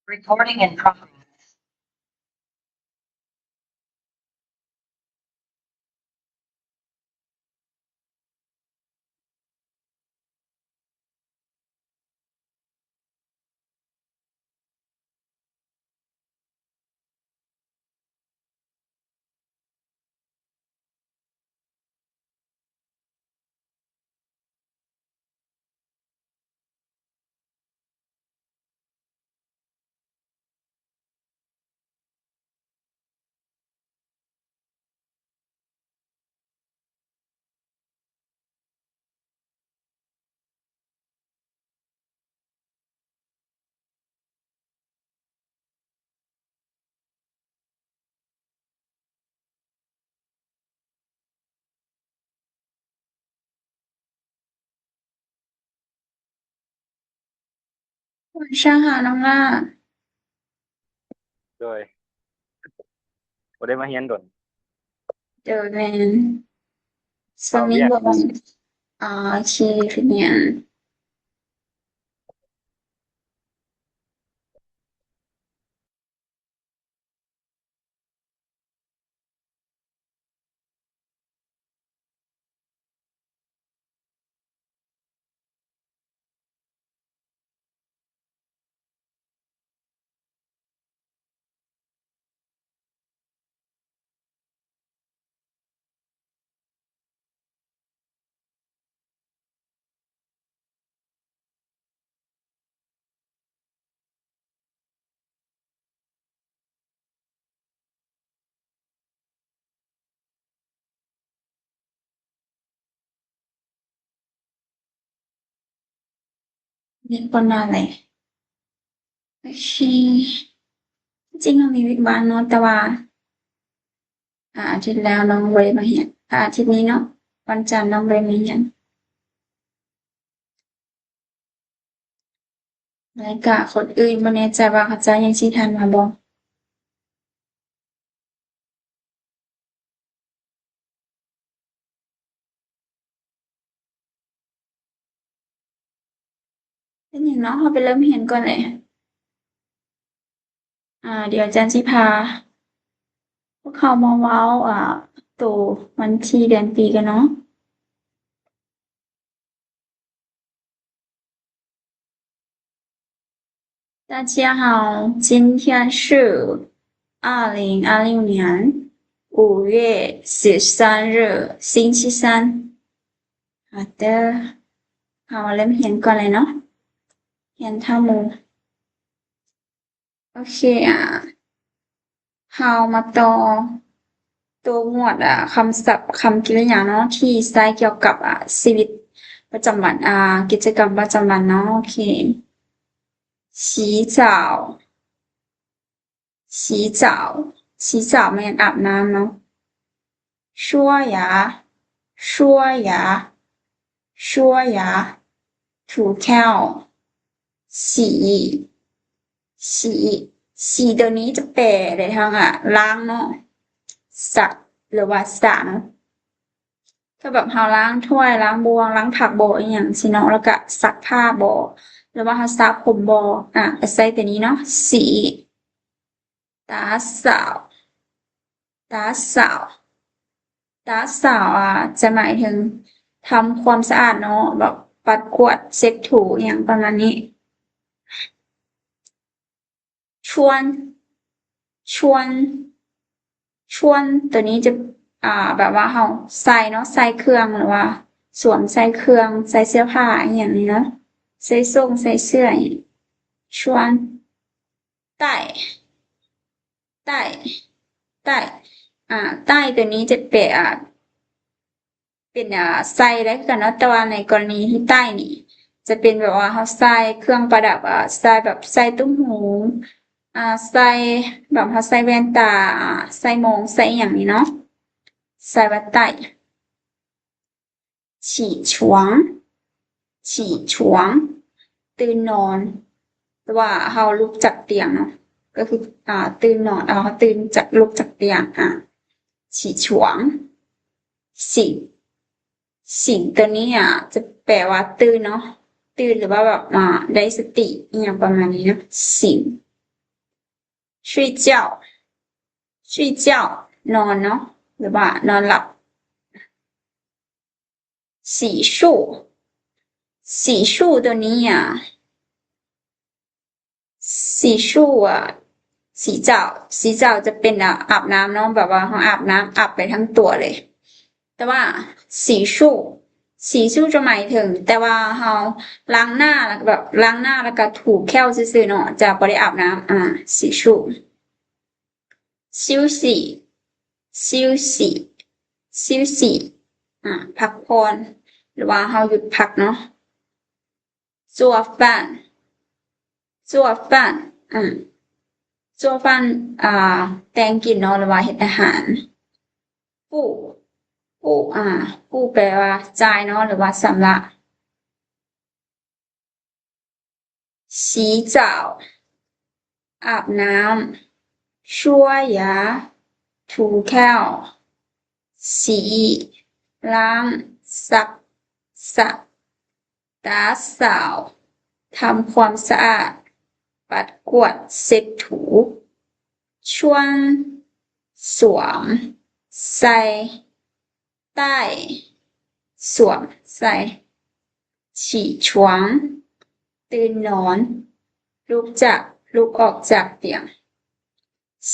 Recording in progress. ວັນຊາຫານ້ອງຫຼ້າ ໂດຍ ບໍ່ໄດ້ມາຮຽນດົນ. ໂດຍ ແມ່ນ ຊ່ວງນີ້ບໍ່ ອໍ ໂອເຄ ເປັນຫຍັງ? ເຮັດບໍ່ນານເລີຍ. ໂອເຄ ຈິງເຮົາມີວຽກວາງເນາະ ແຕ່ວ່າ ອາ ອາທິດແລ້ວນ້ອງບໍ່ໄດ້ມາຮຽນ ອາ ອາທິດນີ້ເນາະ ວັນຈັນນ້ອງບໍ່ໄດ້ມາຮຽນ. ແລ້ວກະຄົນອື່ນບໍ່ແນ່ໃຈວ່າເຂົາເຈົ້າຍັງຊິທັນມາບໍ່. ເປັນຫຍັງເນາະ ເຮົາໄປເລີ່ມຮຽນກ່ອນເລີຍ. ອາ ດຽວອາຈານຊິພາພວກເຮົາມາເວົ້າ ອາ ໂຕວັນທີເດືອນປີກັນເນາະ. 大家好，今天是二零二六年五月十三日，星期三。好的， ເຮົາມາເລີ່ມຮຽນກ່ອນເລີຍເນາະ ຮຽນທຳໂມ. ໂອເຄ ອາ ເຮົາມາຕໍ່ໂຕໝວດ ອາ ຄຳສັບ ຄຳກິລິຍາເນາະ ທີ່ໃຊ້ກ່ຽວກັບ ອາ ຊີວິດປະຈຳວັນ ອາ ກິດຈະກຳປະຈຳວັນເນາະ. ໂອເຄ 洗澡 洗澡 洗澡 ແມ່ນອາບນ້ຳເນາະ. 刷牙 刷牙 刷牙 ຖູແຂ້ວ. 洗 洗 洗 ໂຕນີ້ຈະແປໄດ້ທັງ ອາ ລ້າງເນາະ ຊັກ ຫຼືວ່າສະເນາະ. ກໍແບບເຮົາລ້າງຖ້ວຍ ລ້າງບ່ວງ ລ້າງຜັກບໍອີ່ຫຍັງຊີ້ເນາະ ແລ້ວກະຊັກຜ້າບໍ ຫຼືວ່າເຮົາສະຜົມບໍ ອາ ກໍໃຊ້ໂຕນີ້ເນາະ 洗 打扫 打扫 打扫 ອາ ຈະໝາຍເຖິງທຳຄວາມສະອາດເນາະ ແບບປັດກວາດເຊັດຖູອີ່ຫຍັງປະມານນີ້. 穿 穿 穿 ໂຕນີ້ຈະ ອາ ແບບວ່າເຮົາໃສ່ເນາະ ໃສ່ເຄື່ອງ ຫຼືວ່າສວມໃສ່ເຄື່ອງ ໃສ່ເສື້ອຜ້າອີ່ຫຍັງນີ້ເນາະ ໃສ່ສົ້ງໃສ່ເສື້ອ 穿 戴 戴 戴 ອາ 戴 ໂຕນີ້ຈະແປ ອາ ເປັນ ອາ ໃສ່ໄດ້ຄືກັນເນາະ ແຕ່ວ່າໃນກໍລະນີທີ່ໃຕ້ນີ້ ຈະເປັນແບບວ່າເຮົາໃສ່ເຄື່ອງປະດັບ ອາ ໃສ່ແບບໃສ່ຕຸ້ມຫູ ອາ ໃສ່ແບບເຮົາໃສ່ແວ່ນຕາ ອາ ໃສ່ໂມງ ໃສ່ອີ່ຫຍັງນີ້ເນາະ ໃສ່ວ່າໃຕ້. 起床 起床 ຕື່ນນອນ ຫຼືວ່າເຮົາລຸກຈາກຕຽງເນາະ ກໍຄື ອາ ຕື່ນນອນ ເຮົາຕື່ນຈາກ ລຸກຈາກຕຽງ ອາ 起床 醒 醒 ໂຕນີ້ ອາ ຈະແປວ່າຕື່ນເນາະ ຕື່ນ ຫຼືວ່າແບບ ອາ ໄດ້ສະຕິອີ່ຫຍັງປະມານນີ້ເນາະ 醒.睡觉 睡觉 ນອນເນາະ ຫຼືວ່ານອນຫຼັບ. 洗漱 洗漱 ໂຕນີ້ອະ 洗漱 ອະ 洗澡 洗澡 ຈະເປັນ ອາ ອາບນ້ຳເນາະ ແບບວ່າເຮົາອາບນ້ຳ ອາບໄປທັງຕົວເລີຍ. ແຕ່ວ່າ 洗漱 洗漱 ຈະໝາຍເຖິງແຕ່ວ່າເຮົາລ້າງໜ້າ ແລ້ວກໍແບບລ້າງໜ້າ ແລ້ວກໍຖູແຂ້ວຊື່ໆເນາະ ຈະບໍ່ໄດ້ອາບນ້ຳ. ອາ 洗漱 休息 休息 休息 ອາ ພັກຜ່ອນ ຫຼືວ່າເຮົາຢຸດພັກເນາະ. 做饭 做饭 ອາ 做饭 ອາ ແຕ່ງກິນເນາະ ຫຼືວ່າເຮັດອາຫານ. 付 付 ອາ 付 ແປວ່າຈ່າຍເນາະ ຫຼືວ່າຊຳລະ. 洗澡 ອາບນ້ຳ. 刷牙 ຖູແຂ້ວ. 洗 ລ້າງ. ซัก ຊັກ. 打扫 ທຳຄວາມສະອາດ ປັດກວາດ ເຊັດຖູ. 穿 ສວມ ໃສ່. 戴 ສວມໃສ່. 起床 ຕື່ນນອນ ລຸກຈາກ ລຸກອອກຈາກຕຽງ.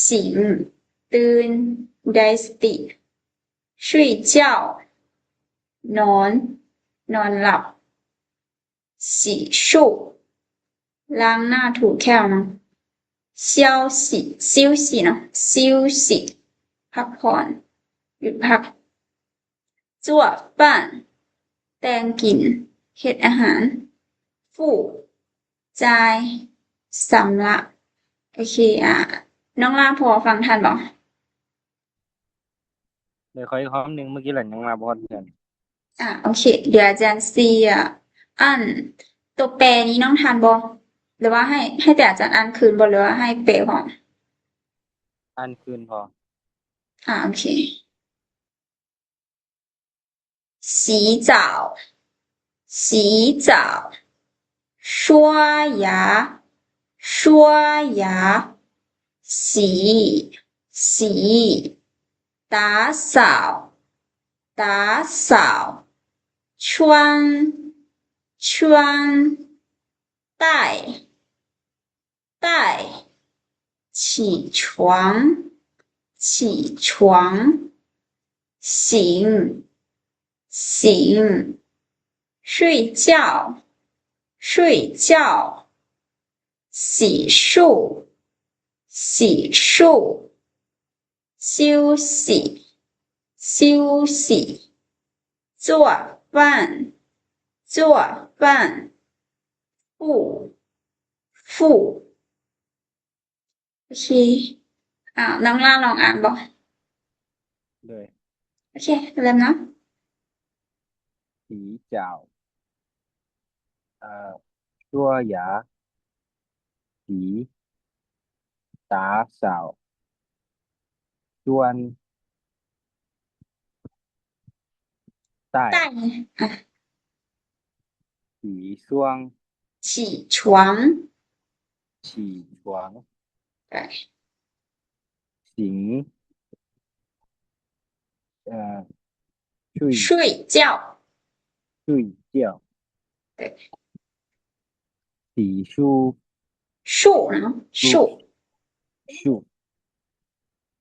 醒 ຕື່ນ ໄດ້ສະຕິ. 睡觉 ນອນ ນອນຫຼັບ. 洗漱 ລ້າງໜ້າຖູແຂ້ວເນາະ. 休息 休息ເນາະ 休息 ພັກຜ່ອນ ຢຸດພັກ. 做饭 ແຕ່ງກິນ ເຮັດອາຫານ. 付 ຈ່າຍ ຊຳລະ. ໂອເຄ ອາ ນ້ອງລາພໍຟັງທັນບໍ່? ເດີ ຂໍອີກຮອບໜຶ່ງ ເມື່ອກີ້ລະຍັງມາບໍ່ຮອດເຮືອນ. ອາ ໂອເຄ ດຽວອາຈານຊິ ອາ ອ່ານ ຕົວແປນີ້ນ້ອງທັນບໍ່? ຫຼືວ່າໃຫ້ ໃຫ້ແຕ່ອາຈານອ່ານຄືນບໍ່ ຫຼືວ່າໃຫ້ແປພ້ອມ? ອ່ານຄືນພໍ. ອາ ໂອເຄ. 洗澡 洗澡 刷牙 刷牙 洗 洗 打扫 打扫 穿 穿 戴 戴 起床 起床 醒 醒 睡觉 睡觉 洗漱 洗漱 休息 休息 做饭 做饭 付 付 ໂອເຄ ອາ ນ້ອງລາລອງອ່ານບໍ່? ໂດຍ ໂອເຄ ເລີ່ມເນາະ. 洗脚 呃，刷牙，洗，打扫，端，带，带，啊。洗双，起床，起床，对。醒，呃，睡，睡觉，睡觉。 对。洗漱，漱呢？漱，漱。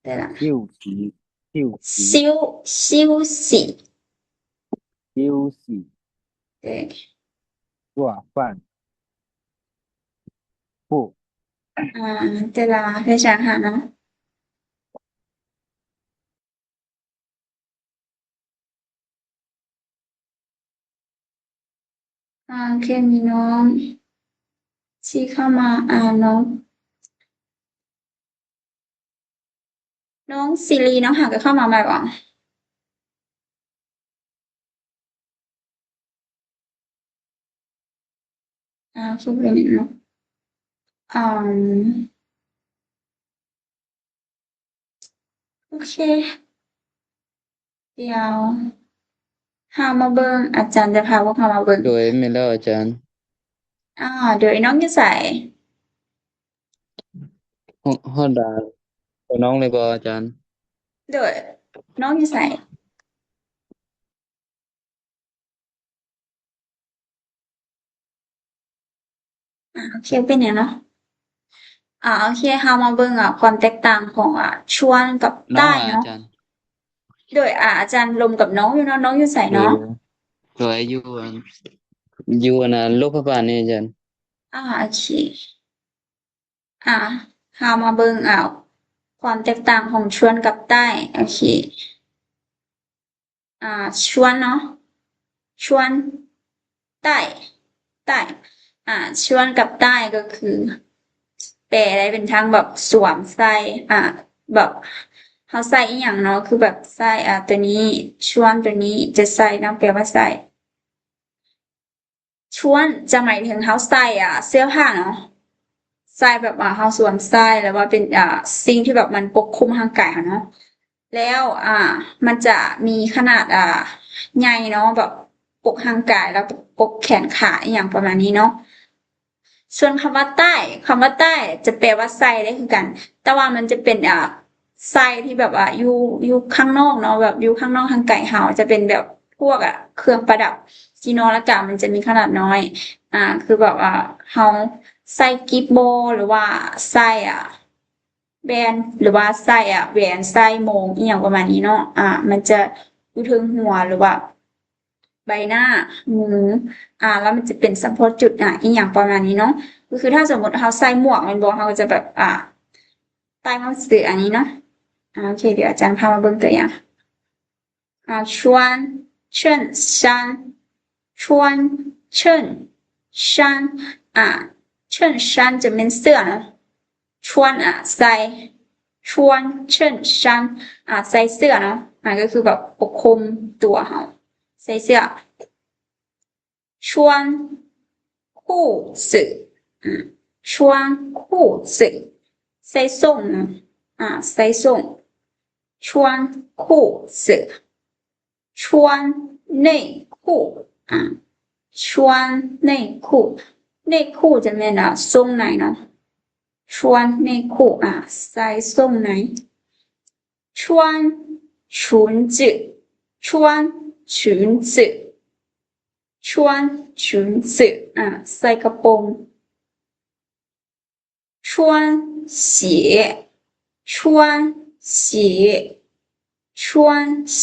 对啦。休息，休息。休，休息。休息。对。做饭，付。啊，对啦，非常好呢。 ອາ ໂອເຄ ມີນ້ອງທີ່ເຂົ້າມາ ອາ ນ້ອງ ນ້ອງຊີລີ ນ້ອງຫາກໍເຂົ້າມາໃໝ່ຫວາ? ອາ ຄືເປັນເນາະ ອາ ໂອເຄ ດຽວເຮົາມາເບິ່ງ ອາຈານຈະພາພວກເຮົາມາເບິ່ງ ໂດຍ ແມ່ນແລ້ວອາຈານ. ອາ ໂດຍ ນ້ອງຢູ່ໃສ? ຮອດ ຮອດດານ ຂອງນ້ອງເລີຍບໍ່ອາຈານ? ໂດຍ ນ້ອງຢູ່ໃສ? ອາ ໂອເຄ ເປັນຫຍັງເນາະ? ອາ ໂອເຄ ເຮົາມາເບິ່ງ ອາ ຄວາມແຕກຕ່າງຂອງ ອາ ຊວນກັບ ໃຕ້ ເນາະ ເນາະ ອາຈານ. ໂດຍ ອາ ອາຈານລົມກັບນ້ອງຢູ່ເນາະ, ນ້ອງຢູ່ໃສເນາະ? ໂດຍ ຢູ່ອັນ ຢູ່ອັນ ໂລກພະບານນີ້ອາຈານ. ອາ ໂອເຄ. ອາ ເຮົາມາເບິ່ງເອົາຄວາມແຕກຕ່າງຂອງຊວນກັບໃຕ້. ໂອເຄ ອາ ຊວນເນາະ ຊວນ ໃຕ້ ໃຕ້ ອາ ຊວນກັບໃຕ້ກໍຄືແປໄດ້ເປັນທັງແບບສວມໃສ່ ອາ ແບບເຮົາໃສ່ອີ່ຫຍັງເນາະ ຄືແບບໃສ່ ອາ ໂຕນີ້ ຊວນໂຕນີ້ຈະໃສ່ເນາະ ແປວ່າໃສ່. ຊວນຈະໝາຍເຖິງເຮົາໃສ່ ອາ ເສື້ອຜ້າເນາະ ໃສ່ແບບວ່າເຮົາສວມໃສ່ ຫຼືວ່າເປັນ ອາ ສິ່ງທີ່ແບບມັນປົກຄຸມຮ່າງກາຍເຮົາເນາະ ແລ້ວ ອາ ມັນຈະມີຂະໜາດ ອາ ໃຫຍ່ເນາະ ແບບປົກຮ່າງກາຍ ແລ້ວປົກແຂນຂາ ອີ່ຫຍັງປະມານນີ້ເນາະ. ສ່ວນຄຳວ່າໃຕ້ ຄຳວ່າໃຕ້ຈະແປວ່າໃສ່ໄດ້ຄືກັນ ແຕ່ວ່າມັນຈະເປັນ ອາ ໃສ່ທີ່ແບບວ່າຢູ່ ຢູ່ຂ້າງນອກເນາະ ແບບຢູ່ຂ້າງນອກຮ່າງກາຍເຮົາ ຈະເປັນແບບພວກ ອາ ເຄື່ອງປະດັບທີ່ເນາະ ແລ້ວກະມັນຈະມີຂະໜາດນ້ອຍ ອາ ຄືແບບວ່າເຮົາໃສ່ກີບບໍ່ ຫຼືວ່າໃສ່ ອາ ແບນ ຫຼືວ່າໃສ່ ອາ ແຫວນ ໃສ່ໂມງ ອີ່ຫຍັງປະມານນີ້ເນາະ ອາ ມັນຈະຢູ່ເທິງຫົວ ຫຼືວ່າ ໃບໜ້າ ມື ອາ ແລ້ວມັນຈະເປັນສະເພາະຈຸດ ອາ ອີ່ຫຍັງປະມານນີ້ເນາະ ກໍຄືຖ້າສົມມຸດເຮົາໃສ່ໝວກແມ່ນບໍ່ ເຮົາກໍຈະແບບ ອາ ໃສ່ໝວກຊື່ອັນນີ້ເນາະ ອາ ໂອເຄ ດຽວອາຈານພາມາເບິ່ງຕົວຢ່າງ ອາ 穿衬衫 穿衬衫 ອາ 衬衫ຈະແມ່ນເສື້ອເນາະ 穿 ອາ ໃສ່ 穿衬衫 ອາ ໃສ່ເສື້ອເນາະ ອາ ກໍຄືແບບປົກຄຸມຕົວເຮົາ ໃສ່ເສື້ອ 穿裤子 ອາ 穿裤子 ໃສ່ສົ້ງເນາະ ອາ ໃສ່ສົ້ງ 穿裤子 穿内裤 ອາ 穿内裤 内裤ຈະແມ່ນ ອາ ສົ້ງໃນເນາະ 穿内裤 ອາ ໃສ່ສົ້ງໃນ 穿裙子 穿裙子 穿裙子 ອາ ໃສ່ກະໂປງ 穿鞋 穿鞋 穿鞋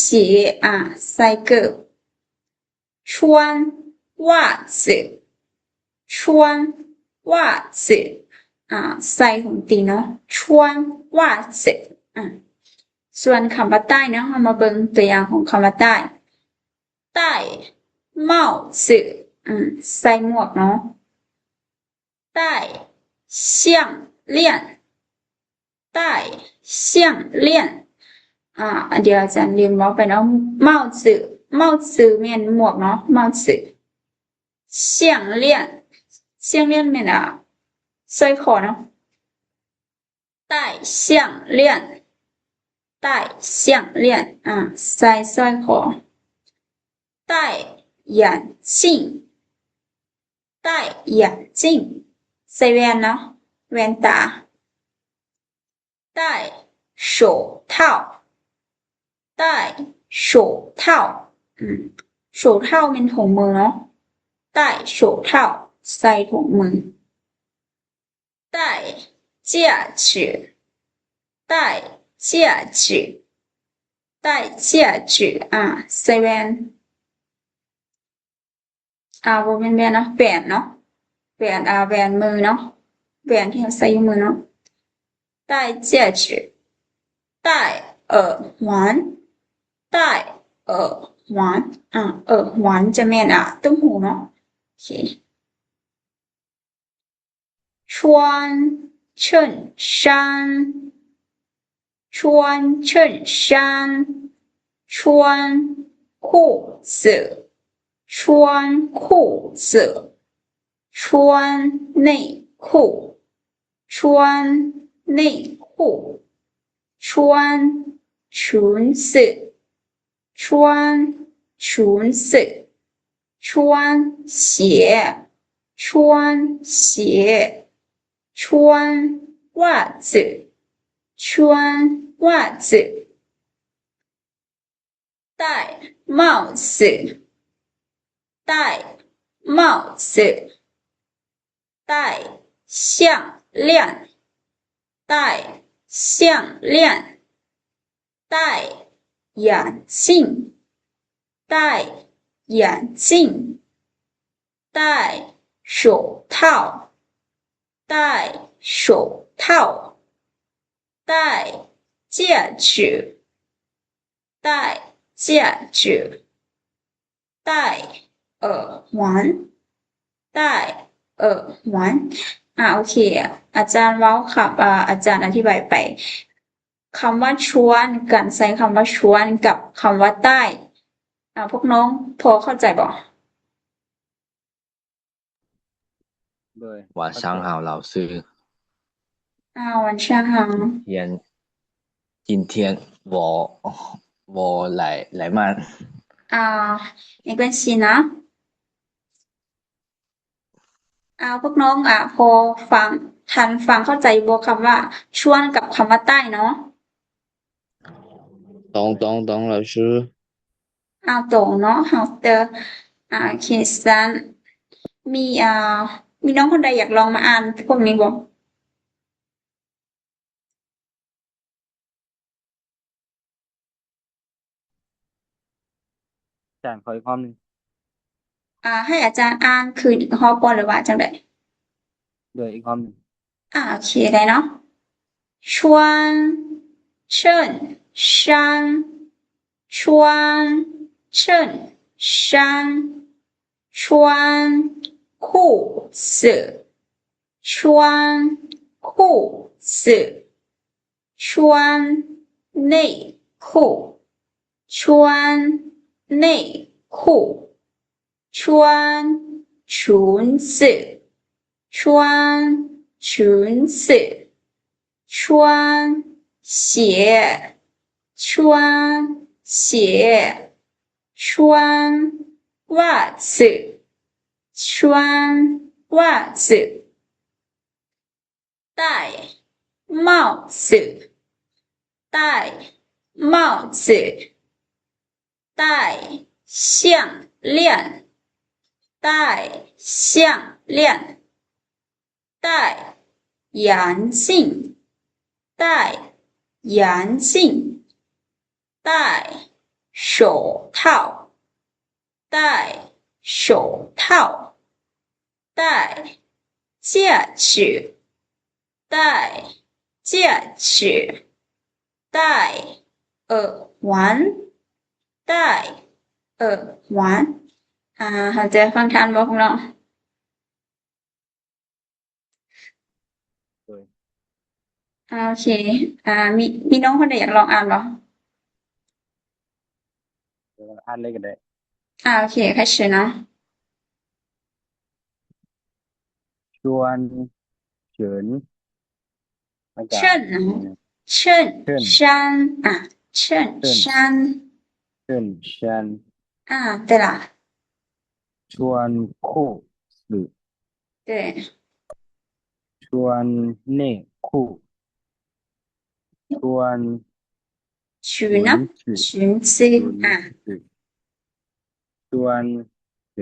ອາ ໃສ່ເກີບ 穿袜子 穿袜子 ອາ ໃສ່ຖົງຕີນເນາະ 穿袜子 ອາ ສ່ວນຄຳວ່າໃຕ້ເນາະ ເຮົາມາເບິ່ງຕົວຢ່າງຂອງຄຳວ່າໃຕ້ 戴帽子 ອາ ໃສ່ໝວກເນາະ 戴项链 戴项链 ອາ ດຽວອາຈານລືມເວົ້າໄປເນາະ 帽子 帽子ແມ່ນໝວກເນາະ 帽子 项链 项链ແມ່ນ ອາ ສ້ອຍຄໍເນາະ 戴项链 戴项链 ອາ ໃສ່ສ້ອຍຄໍ 戴眼镜 戴眼镜 ໃສ່ແວ່ນເນາະ ແວ່ນຕາ 戴手套 戴手套 ອາ 手套ແມ່ນຖົງມືເນາະ 戴手套 ໃສ່ຖົງມື 戴戒指 戴戒指 戴戒指 ອາ ໃສ່ແວ່ນ ອາ ບໍ່ແມ່ນແວ່ນເນາະ ແຫວນເນາະ ແຫວນ ອາ ແຫວນມືເນາະ ແຫວນທີ່ເຮົາໃສ່ຢູ່ມືເນາະ 戴戒指 戴耳环 戴耳环 ອາ 耳环ຈະແມ່ນ ອາ ຕຸ້ມຫູເນາະ ໂອເຄ 穿衬衫 穿衬衫 穿裤子 穿裤子 穿内裤 穿内裤 穿裙子 穿裙子 穿鞋 穿鞋 穿袜子，穿袜子。 戴帽子，戴帽子。戴项链，戴项链。戴眼镜，戴眼镜。戴手套，戴手套。戴戒指， 戴戒指。戴耳环，戴耳环。 ອາ ໂອເຄ ອາຈານເວົ້າ ຄຳ ອາ ອາຈານອະທິບາຍໄປ ຄຳວ່າ ຊວນ ການໃຊ້ຄຳວ່າ ຊວນ ກັບຄຳວ່າ ໃຕ້. ອາ ພວກນ້ອງພໍເຂົ້າໃຈບໍ່? 对，晚上好，老师。啊，晚上好。今天，今天我，我来，来慢。啊，没关系呢。อ่า พวกน้อง อ่า พอฟัง ทันฟังเข้าใจบ่ คำว่า ชวน กับคำว่า ใต้ เนาะ? 懂，懂，懂，老师。 ອາ ໂຕເນາະ ເຮົາເຕີ ອາ ໂອເຄ ຊັ້ນ ມີ ອາ ມີນ້ອງຄົນໃດຢາກລອງມາອ່ານພວກນີ້ບໍ່? ອາຈານ ຂໍອີກຮອບໜຶ່ງ. ອາ ໃຫ້ອາຈານອ່ານຄືນອີກຮອບບໍ່ ຫຼືວ່າຈັ່ງໃດ? ໂດຍ ອີກຮອບໜຶ່ງ. ອາ ໂອເຄ ໄດ້ເນາະ ຊວນ ເຊີນ ຊານ ຊວນ ເຊີນ ຊານ ຊວນ ຄູ່ ເສື້ອ ຊວນ ຄູ່ ເສື້ອ ຊວນ ເນຍ ຄູ່ ຊວນ ເນຍ ຄູ່ 穿裙子，穿裙子，穿鞋，穿鞋，穿袜子，穿袜子。 戴帽子，戴帽子，戴项链，戴项链，戴眼镜，戴眼镜，戴手套，戴手套。 戴戒指，戴戒指，戴耳环，戴耳环。 ອາ ເຮົາຈະຟັງທັນບໍ່ພວກນ້ອງ? ໂດຍ ອາ ໂອເຄ ອາ ມີ ມີນ້ອງຄົນໃດຢາກລອງອ່ານບໍ່? ເອີ ອ່ານເລີຍກໍໄດ້. ອາ ໂອເຄ 开始ເນາະ. ຊວນ ເຊີນ ເຊີນ ເຊີນ ເຊີນ ຊານ ອາ ເຊີນ ເຊີນ ຊານ ເຊີນ ຊານ ອາ ແຕ່ລະ ຊວນ ຄູ່ ເສື້ອ ເອີ ຊວນ ເນຍ ຄູ່ ຊວນ 裙 裙 ອາ ຊວນ ເ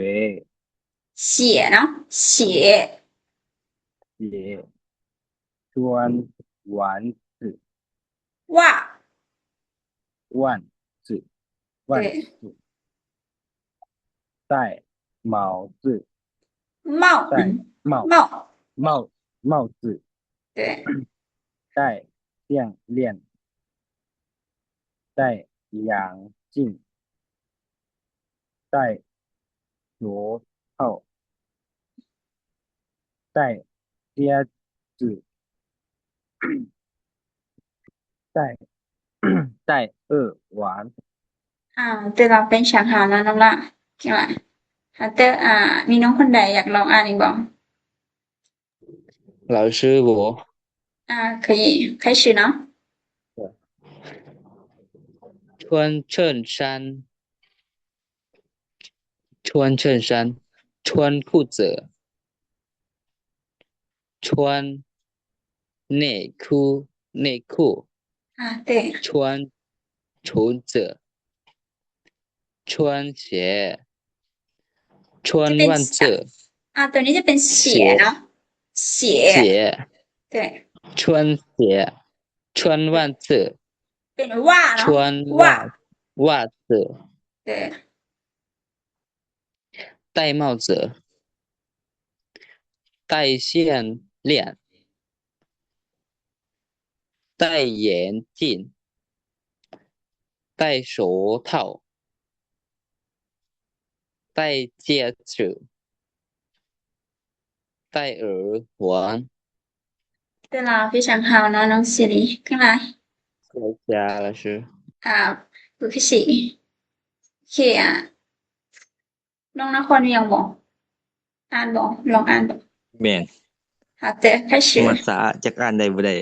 ຊຍ ເນາະ ເຊຍ ເຊຍ ຊວນ ຫວານ ຊື່ ວ່າ ຫວານ ຊື່ ຫວານ ເອີ ຊື່ ໃຕ້ ເມົາ ຈື່ ເມົາ ໃຕ້ ເມົາ ເມົາ ເມົາ ເມົາ ຈື່ ເອີ ໃຕ້ ຊຽງ ລຽນ ໃຕ້ ຢາງ ຈິ້ງ ໃຕ້ ໂຈ ເຂົ້າ ໃຕ້ ເຊຍ ຈື່ ໃຕ້ ໃຕ້ ເອີ ຫວານ ອາ ແຕ່ລະເປັນສາຂາເນາະ ນ້ອງລະ ເກັ່ງຫຼາຍ ອາ ແຕ່ ອາ ມີນ້ອງຄົນໃດຢາກລອງອ່ານອີກບໍ່? 老师，我 ອາ 可以 开始ເນາະ 穿衬衫 穿衬衫 穿裤子 穿内裤，内裤。 ອ່າ 对。 穿，裙子。 穿鞋， จะเป็น 穿袜子。 อ่า ตัวนี้จะเป็น 鞋 鞋 เนาะ 鞋 鞋。 对。 穿鞋，穿袜子。 เป็น 袜 เนาะ 穿 袜 袜 袜子。 对。 戴帽子，戴项链，戴眼镜，戴手套，戴戒指，戴耳环。 对啦，非常好เนาะ ນ້ອງຊີລີ ຂຶ້ນມາ 谢谢老师。 อ่า โอเค อ่ะ น้องนครมีหยังบ่ อ่านบ่ ลองอ่านบ่ แม่น 好的 开始。 ภาษาจักอ่านได้บ่ได้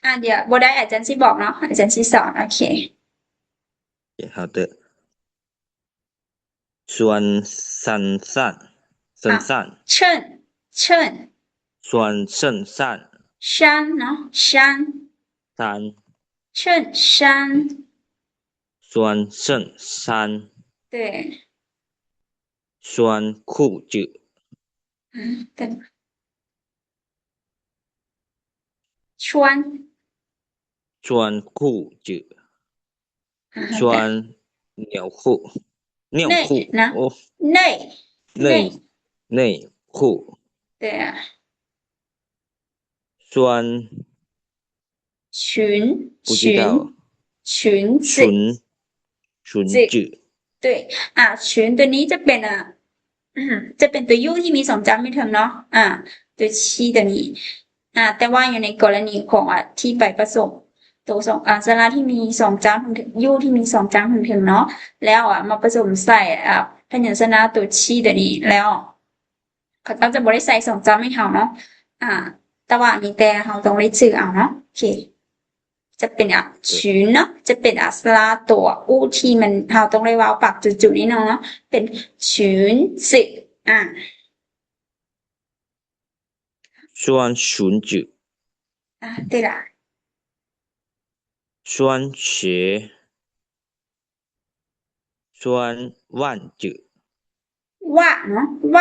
อ่านเดี๋ยว บ่ได้อาจารย์สิบอกเนาะ อาจารย์สิสอน โอเค 好的。 穿衫衫，衫衫。 อ่ะ 衬 衬 穿衬衫。 衫 เนาะ 衫 衫。 衬衫。 穿衬衫。 对。 穿裤子。 อืม 对。 穿 穿裤子。 อ่า 穿尿裤。尿裤。 内 นะ โอ้ 内 内 内 内裤。 对啊。 穿 裙 不知道。 裙 裙子。 裙子。 对 อ่า 裙 ตัวนี้จะเป็น อ่า จะเป็นตัว u ที่มีสองจ้ำอยู่เทิงเนาะ อ่า ตัว ชี ตัวนี้ อ่า แต่ว่าอยู่ในกรณีของ อ่า ที่ไปผสมตัวสอง อ่า สระที่มีสองจ้ำ u ที่มีสองจ้ำอยู่เทิงเนาะ แล้ว อ่า มาผสมใส่ อ่า พยัญชนะตัว ชี ตัวนี้ แล้ว เขาเจ้าจะบ่ได้ใส่สองจ้ำให้เฮาเนาะ อ่า แต่ว่ามีแต่เฮาต้องได้จื่อเอาเนาะ โอเค จะเป็น อ่ะ 裙 เนาะ จะเป็น อ่ะ สระตัว u ที่มัน เฮาต้องได้เว้าปากจุๆ นิดนึงเนาะ เป็น裙子 อ่า 穿裙子。 อ่า 对啦。 穿鞋。 穿袜子。 袜 เนาะ 袜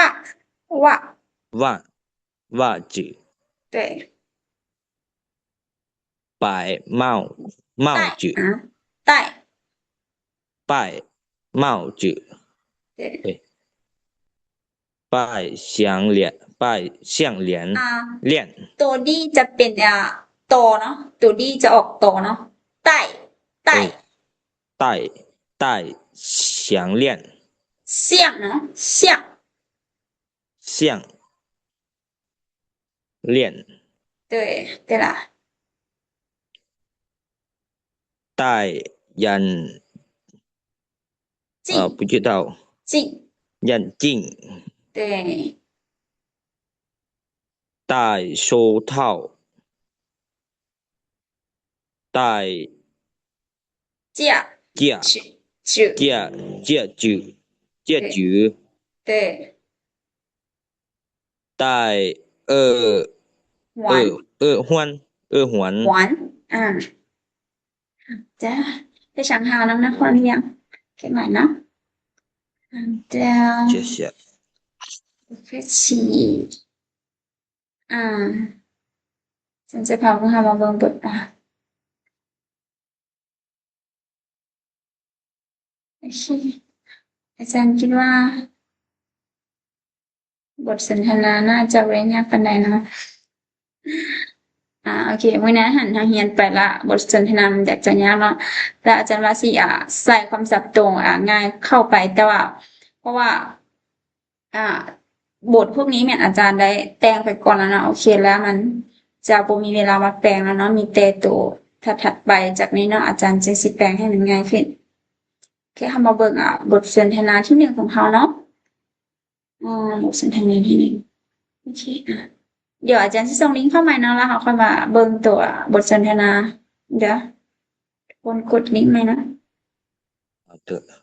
袜 袜 袜子。 对。 戴帽 帽子。 戴 อ่ะ 戴 戴帽子。 对。 对。 戴项链 戴项链 อ่า 链。 ตัว d จะเป็น อ่า โต เนาะ ตัว d จะออก โต เนาะ 戴 戴 เอ้ย 戴 戴项链。 项 เนาะ 项 项链。 对，对啦。 戴眼 镜 呃，不知道。 镜 眼镜。 对。 戴手套。 戴 戒 戒 指 戒 戒指。 戒指。 对。 戴耳 环 耳 耳环。 耳环。 环 อ่า จ้า 非常好 น้องนครเวียง เก่งหลายเนาะ อ่า จ้า 谢谢。 โอเค อ่า ฉันจะพาพวกเรามาเบิ่งบทบาท โอเค อาจารย์คิดว่า บทสนทนาน่าจะบ่ได้ยากปานใดเนาะ อ่า โอเค มื้อนี้หันเฮาเรียนไปละ บทสนทนามันอยากจะยากเนาะ แต่อาจารย์ว่าสิ อ่า ใส่คำศัพท์ตรง อ่า ง่ายเข้าไป แต่ว่า เพราะว่า อ่า บทพวกนี้แม่นอาจารย์ได้แต่งไปก่อนแล้วเนาะ โอเค แล้วมันจะบ่มีเวลามาแปลงแล้วเนาะ มีแต่โตถัดๆ ไปจากนี้เนาะ อาจารย์จึงสิแปลงให้มันง่ายขึ้น โอเค เฮามาเบิ่ง อ่า บทสนทนาที่หนึ่งของเฮาเนาะ อ่า บทสนทนาที่หนึ่ง โอเค อ่ะ เดี๋ยวอาจารย์สิส่งลิงก์เข้าใหม่เนาะ แล้วเฮาค่อยมาเบิ่งตัวบทสนทนา เดี๋ยว ทุกคนกดลิงก์ใหม่นะ 好的。